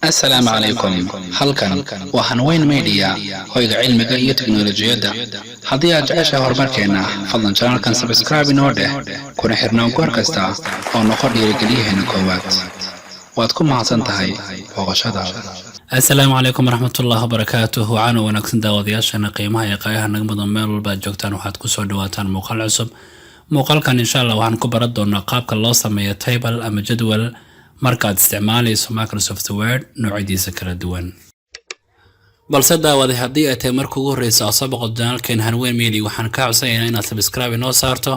Assalaamu calaykum. Halkan waa Hanweyn Media, hoyga cilmiga iyo teknolojiyadda. Haddii aad jeceshahay horumarkeenna, fadlan channelkan subscribe inoo dheh, kuna xirnaan goor kasta oo noqo dhiirigeliyaheena koowaad. Waad ku mahadsan tahay booqashadaada. Assalaamu calaykum waraxmatullahi wabarakaatuh. Waxaana wanaagsan daawadayaashana qiimaha iyo qaayaha naga mudan, meel walba aad joogtaan, waxaad kusoo dhawaataan muuqaal cusub. Muuqaalkan insha Allah waxaan ku baran doonaa qaabka loo sameeyo table ama jadwal markaad isticmaalayso Microsoft Word noocyadiisa kala duwan. Balse daawaday, haddii ay tahay marka ugu horreysa aad soo boqoto channelkeen Hanweyn Media, waxaan kaa codsanaynaa inaad subscribe inoo saarto,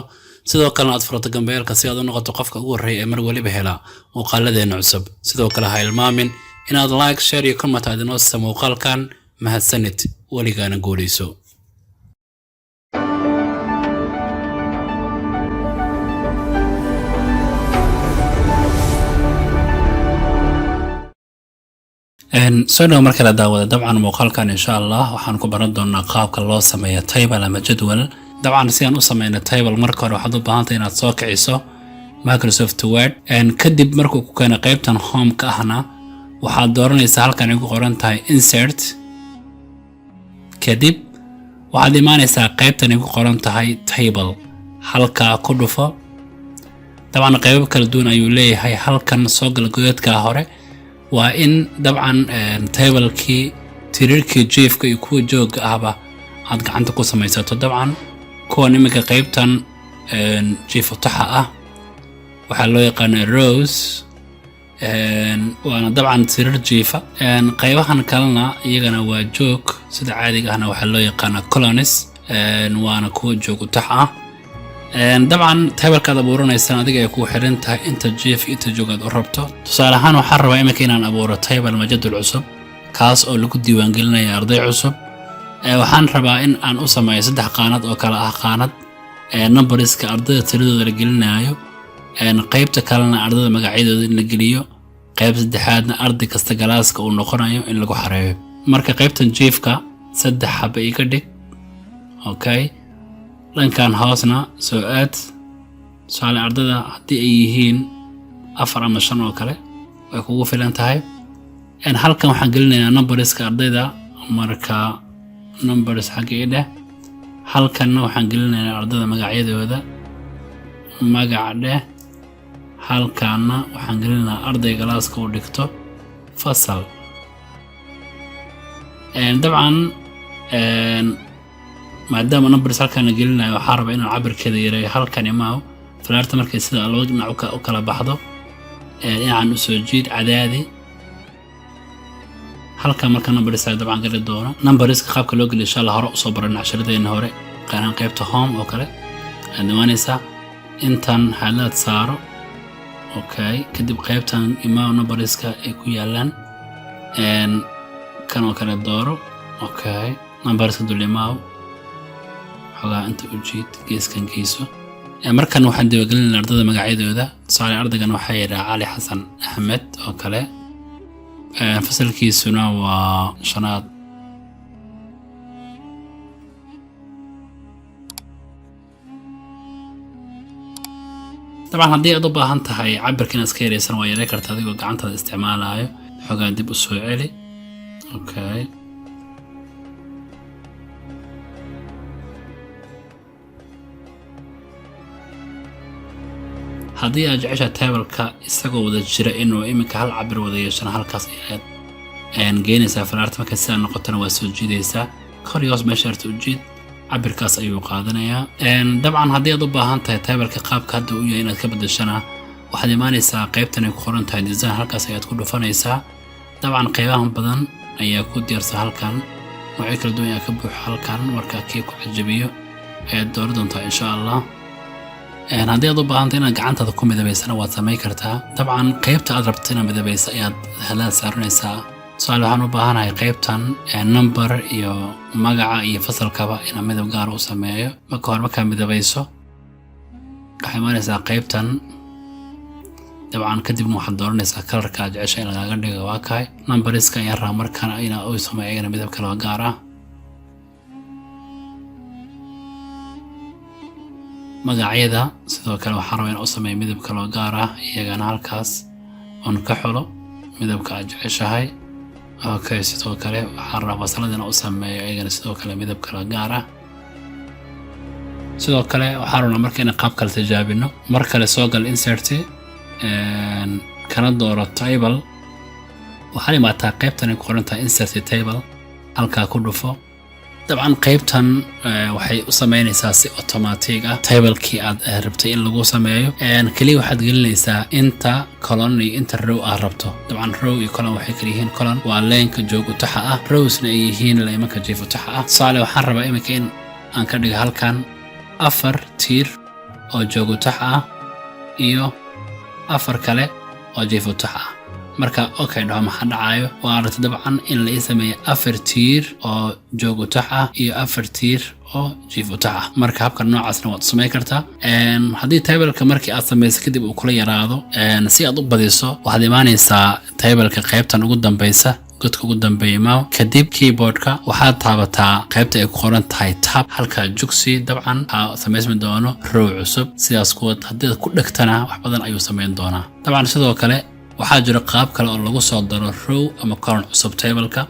sidoo kalena aad furato gambaleelka si aad u noqoto qofka ugu horreeya ee mar waliba hela muuqaaladeena cusub. Sidoo kale ha ilmaamin inaad like, share iyo comment aad inoo siisa muuqaalkan. Mahadsanid, weligaana guuleyso. Soo dhow mar kale daawada. Dabcan muuqaalkan insha Allah waxaan ku baran doonaa qaabka loo sameeyo table ama jadwal. Dabcan si aan u sameyno table, marka hore waxaad u baahantay inaad soo kiciso Microsoft Word. Kadib markuu ku keeno qaybtan home ka ahna, waxaad dooranaysaa halkan ay ku qoran tahay Insert. Kadib waxaad imaanaysaa qaybtan ay ku qoran tahay Table. Halkaa ku dhufo. Dabcan qaybab kala duwan ayuu leeyahay. Halkan soo gala, godadka hore waa in dabcan tablekii tirirkii jiifka iyo kuwa joogga ahba aad gacanta ku samaysato. Dabcan kuwan iminka qaybtan jiifutaxa ah waxaa loo yaqaanaa rows, waana dabcan tirir jiifa. Qaybahan kalena iyagana waa joog sida caadiga ahna, waxaa loo yaqaanaa columns, waana kuwa joog utax ah. Dabcan tablekaad abuuranaysaan adiga ay kugu xiran tahay inta jiif, inta joog aad u rabto. Tusaale ahaan, waxaan rabaa iminka inaan abuuro table ama jadwal cusub, kaas oo lagu diiwaangelinaya arday cusub. Waxaan rabaa in aan u sameeyo saddex qaanad oo kale ah: qaanad numberska ardayda tiradooda la gelinayo, qaybta kalena ardayda magacyadooda in la geliyo, qayb saddexaadna arday kasta classka uu noqonayo in lagu xareeyo. Marka qaybtan jiifka saddex xaba iga dhig. Okay, dhankan hoosna soo aad. Tusaale, ardada haddii ay yihiin afar ama shan oo kale way kugu filan tahay. Halkan waxaan gelinaynaa numberska ardayda. Marka numbers xagga i dheh. Halkanna waxaan gelinaynaa ardayda magacyadooda, magac dheh. Halkaana waxaan gelinaynaa arday classka uu dhigto, fasal. Dabcan maadaama numbers halkaan la gelinayo, waxaa raba inaan cabirkeeda yareeyo. Halkan imaaw. Falaarta markay sida laba dhinac u kala baxdo, dhinacan usoo jiid, cadaadi halkan. Marka numbers ay dabcan geli doono. Numberska qaabka loo geliyo insha Allah hore usoo baran casharadeena hore, qaaraan qaybta home oo kale aad imaanaysaa. Intan highlight saaro. Okay, kadib qaybtan imaaw, numberska ay ku yaalaan kan oo kale dooro. Okay, numberska dul imaaw, xogaa inta u jiid, geeskan geyso. Markan waxaan diiwaangelinayna ardada magacyadooda. Tusaale, ardaygan waxaa yidhaha Cali Xasan Axmed oo kale, fasalkiisuna waa shanaad. Dabcan haddii aad u baahan tahay cabirka inaad iska yaraysan, waa yarey karta adigoo gacantaada isticmaalayo. Xogaa dib u soo celi. Okay, haddii aad jecesha tableka isagoo wada jira inuu iminka hal cabir wada yeeshana, halkaas ayaad geynaysaa falaarta. Markay sidaa noqotona, waa soo jiidaysaa kor iyo hoos, meesha harta u jiid, cabirkaas ayuu qaadanayaa. Dabcan haddii aad u baahan tahay tableka qaabka hadda u yahay inaad ka bedeshana, waxaad imaanaysaa qaybtan ay ku qoran tahay Design. Halkaas ayaad ku dhufanaysaa. Dabcan qaybahan badan ayaa ku diyaarsan halkan, noocyo kala duwan ayaa ka buuxa halkan. Markaa kii ku cajabiyo ayaad dooran doontaa insha Allah. Haddii aad u baahantay inaad gacantaada ku midabaysana, waad samayn kartaa. Dabcan qaybta aad rabto inaad midabaysa ayaad halaad saaranaysaa. Tusaale, waxaan u baahanahay qaybtan number iyo magaca iyo fasalkaba inaan midab gaar u sameeyo. Marka hore markaa midabayso, waxay imaanaysaa qaybtan. Dabcan kadibna waxaad dooranaysaa colorka aad jecesha in lagaaga dhigo. Waa kahay numberska ayaan rabaa markaan inaa u sameeyo iyagana midab kale oo gaar ah. Magacyada sidoo kale waxaan rabaa inaan u sameeyo midab kaloo gaar ah iyagana, halkaas oon ka xulo Midabka aad jeceshahay. Okay, sidoo kale waxaan rabaa fasalada inaan u sameeyo ayagana sidoo kale midab kala gaar ah. Sidoo kale waxaan rabnaa marka inaan qaab kale tijaabino. Mar kale soo gal Insert, kana dooro Table. Waxaad imaataa qaybtan ay ku qoran tahay Insert Table, halkaa ku dhufo. Dabcan qaybtan waxay u sameynaysaa si automatic ah tablekii aad rabtay in lagu sameeyo. Keliya waxaad gelinaysaa inta column iyo inta row aad rabto. Dabcan row iyo column waxay kala yihiin: column waa lineka joog utaxa ah, rowsna ay yihiin laymanka jiif utaxa ah. Tusaale, waxaan rabaa iminka in aan ka dhigo halkan afar tiir oo joog utax ah iyo afar kale oo jiif utax ah. Marka okay dhaho, maxaa dhacayo? Waa aragta dabcan in la ii sameeyo afar tiir oo joog utax ah iyo afar tiir oo jiif utax ah. Marka habka noocaasna waad samayn kartaa. Haddii tableka markii aad samayso kadib uu kula yaraado, si aad u badiso waxaad imaanaysaa tableka qaybtan ugu dambeysa, godka ugu dambeeya maw. Kadib keyboardka waxaad taabataa qaybta ay ku qoran tahay Tab, halkaa jugsi. Dabcan waxaa samaysmi doono row cusub. Sidaas kuwa haddii aad ku dhegtana wax badan ayuu samayn doonaa. Dabcan sidoo kale waxaa jira qaab kale oo lagu soo daro row ama column cusub tableka.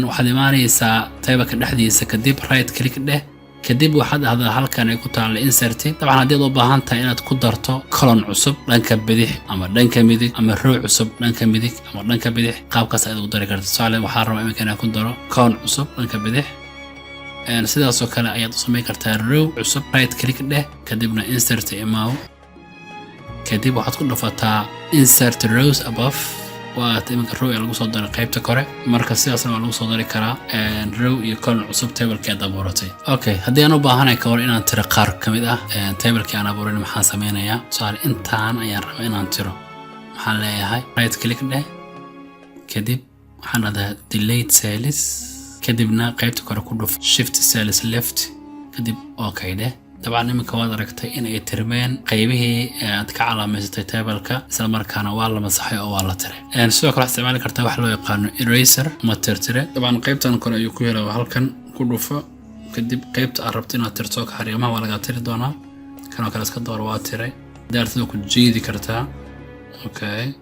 Waxaad imaanaysaa tableka dhexdiisa, kadib right click dheh, kadib waxaad dhahdaa halkan ay ku taalla Insert. Dabcan haddii aad u baahan tahay inaad ku darto column cusub dhanka bidix ama dhanka midig, ama row cusub dhanka midig ama dhanka bidix, qaabkaas ayaad ugu dari karta. Tusaale, waxaan rabaa iminka inaan ku daro column cusub dhanka bidix. Sidaasoo kale ayaad u samayn kartaa row cusub. Right click dheh, kadibna Insert imaw, kadib waxaad ku dhufataa Insert Rows Above. Waa iminka row ee lagu soo daray qaybta kore. Marka sidaasna waa lagu soo dari karaa row iyo column cusub tablekii aad abuuratay. Okay, haddii aan u baahanay ka hor inaan tiro qaar ka mid ah tablekii aan abuurin, maxaan sameynayaa? Tusaale, intaan ayaan rabaa inaan tiro. Maxaan leeyahay? Right click dheh, kadib waxaan dhahdaa Delete Cells, kadibna qaybta kore ku dhuf Shift Cells Left, kadib okay dheh. Dabcan iminka waad aragtay in ay tirmeen qaybihii aad ka calaamaysatay tableka, isla markaana waa la masaxay oo waa la tiray. Sidoo kale waxaad isticmaali kartaa wax loo yaqaano eraser ama tirtire. Dabcan qaybtan kore ayuu ku helaa, halkan ku dhufo, kadib qaybta aad rabto inaad tirto xariimaha waa lagaa tiri doonaa. Kanoo kale iska door, waa tiray. Daartida ku jiidi kartaa. Okay,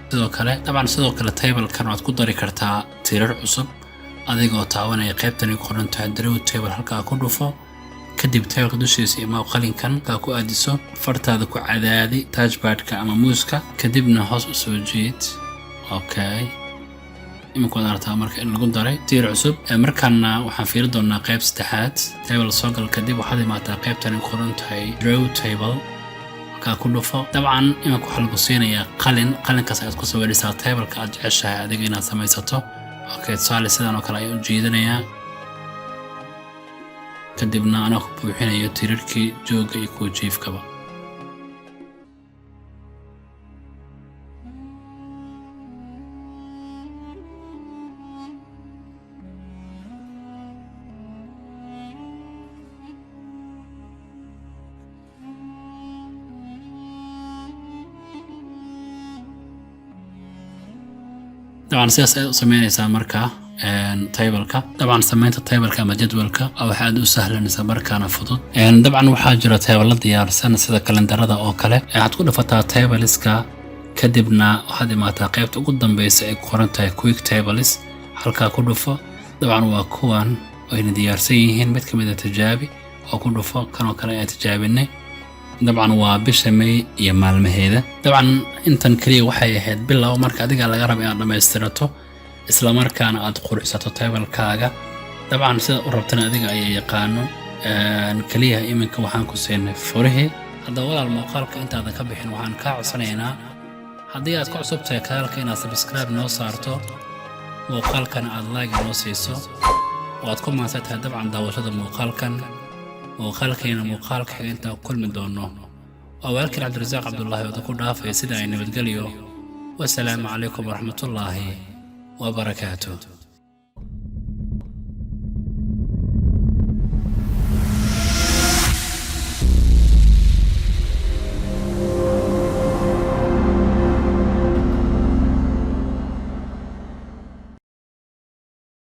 sidoo kale dabcan sidoo kale tablekan waad ku dari kartaa tirar cusub adigoo taabanaya qaybtani ku qoran tahay Draw Table. Halkaa ku dhufo, kadib tableka dushiisa imaa, qalinkan kaa ku aadiso, fartaada ku cadaadi touchpadka ama mouseka, kadibna hoos u soo jiid. Okay, imika waad aragtaa marka in lagu daray tiir cusub. Markaana waxaan fiiri doonaa qayb saddexaad. Table soo gal, kadib waxaad imaataa qaybtani ku qoran tahay Draw Table, halkaa ku dhufo. Dabcan iminka waxaa lagu siinayaa qalin. Qalinkaas ayaad ku sawiraysaa tableka aad jeceshahay adiga inaad samaysato. Okay, tusaale sidan oo kale ayaan u jiidanayaa, kadibna anaa ku buuxinayo tiirarkii joogga iyo kuwa jiifkaba. Dabcan sidaas ayaad u sameynaysaa marka tableka. Dabcan sameynta tableka ama jadwalka waxa aad u sahlan isla markaana fudud. Dabcan waxaa jira table diyaarsan sida kalendarada oo kale. Waxaad ku dhufataa tableska, kadibna waxaad imaataa qaybta ugu dambeysa ay ku qoran tahay Quick Tables, halkaa ku dhufo. Dabcan waa kuwan, wayna diyaarsan yihiin. Mid ka mid a tijaabi oo ku dhufo. Kanoo kale ayaan tijaabinay. Dabcan waa bisha May iyo maalmaheeda. Dabcan intan keliya waxay ahayd bilow. Marka adiga laga raba inaad dhammaystirato, islamarkaana aad quruxsato tablekaaga. Dabcan sida u rabtana adiga ayaa yaqaano. Keliya iminka waxaan ku siinay furihii. Haddaba walaal, muuqaalka intaadan ka bixin waxaan kaa codsanaynaa, haddii aad ku cusub tahay kanaalka, inaad subscribe noo saarto, muuqaalkana aad like noo siiso. Waad ku mahadsan tahay dabcan daawashada muuqaalkan. Muuqaalkeena muuqaalka xiga intaan ku kulmi doono, waa walaalkiin Cabdirasaaq Cabdullaahi oo ku dhaafaya sida ay nabadgelyo. Wasalaamu calaykum waraxmatullaahi wabarakaatuh.